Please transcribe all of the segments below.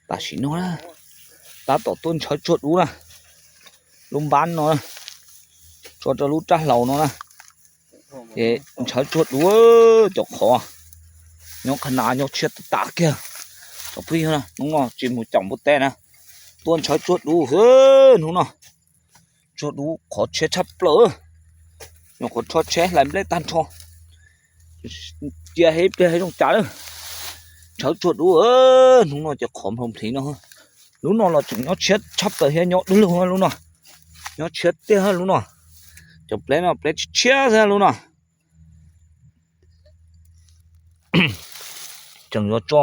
Tam sim no na, tab tom tuaj ntshawv tsuag dub na, lub npab no na, tso rau lub rab hlau no na, ces ntshawv tsuag dub, cov qhov nyob qhov na nyob tshiab tas tas kiag. Cov phooj ywg, hnub no tsis mus caum npua teb na, tuaj ntshawv tsuag dub, hnub no tsuag dub qhov tshiab tshaj plaws, nyuam qhuav rho tsheb hlais nplej tag nrho, cia ib pliag zoo cas lawm. Ntshawv tsuag dub, hnub no ces qhov nplhoo nplhiv no, lub no los tseem nyob tshiab tshaj plaws thiab, nyob dub lug lub no, nyob tshiab tiag lub no. Cov pleb no pleb tshiab xwb lub no. Tseem yuav tso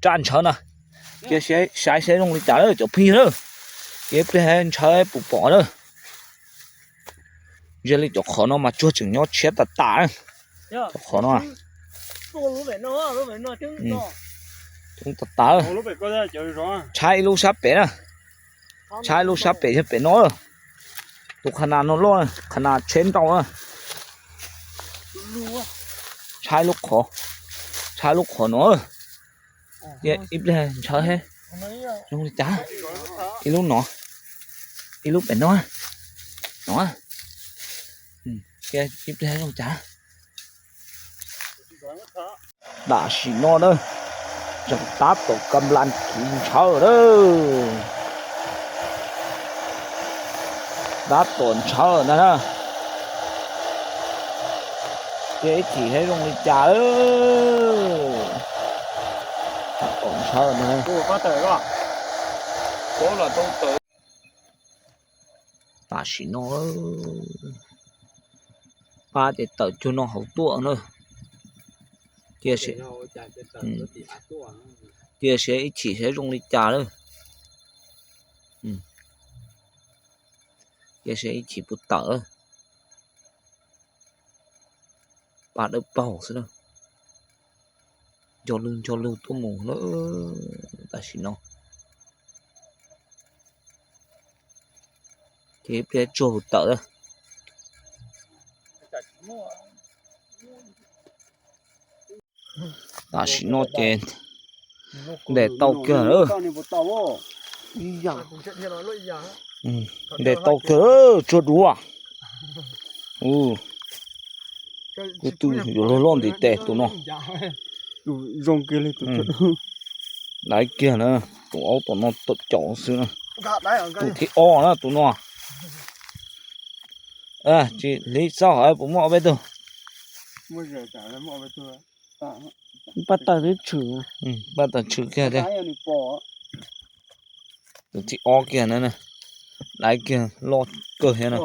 raj ntshawv na, cia saib saib zoo li cas lawm cov phooj ywg na, cia ib pliag ntshawv puas pom na. Yog li cov qhov no mas tsuag tseem nyob tshiab tas tas, cov qhov no tas tas. Tshaib ib lub sab pem na, tshaib ib lub sab pem yog pem no, tus qhov na no loj, qhov na tsheb ntau na. Tshaib lub qhov, tshaib lub qhov no. Cia ib pliag ntshawv zoo li cas, ib lub no, ib lub pem no, no, cia ib pliag zoo cas. Tam sim no na, tseem tab tom ka nplas khiv ntshawv na, tab tom ntshawv ntag na. Cia ib chim saib zoo li cas. Tab tom ntshawv ntag na. Tam sim no pab ces tawm cuag no hauv tuaj na. Cia, cia saib ib chim saib zoo li cas lawm. Cia saib ib chim puas tawm. Pab dawb paug xwb na. Nco lwg nco lwg tuaj mus na tam sim no. Ces ib pliag tsuag puas tawm. Tam sim no ces ntes tau kiag lawm. Ntes tau kiag tsuag dub. Kuv twb yuav luag loj ntiv tes tus no. Zoo kiag li tus, daiv kiag na, tus aub tom no tawm caum xwb na. Tus thib ob na tus no. Tsis hliv xauj puas muaj ob peb tug. Paj tawg twb tshwm, paj tawg tshwm kiag thiab. Tus thib ob kiag na, daiv kiag loj kawg thiab na.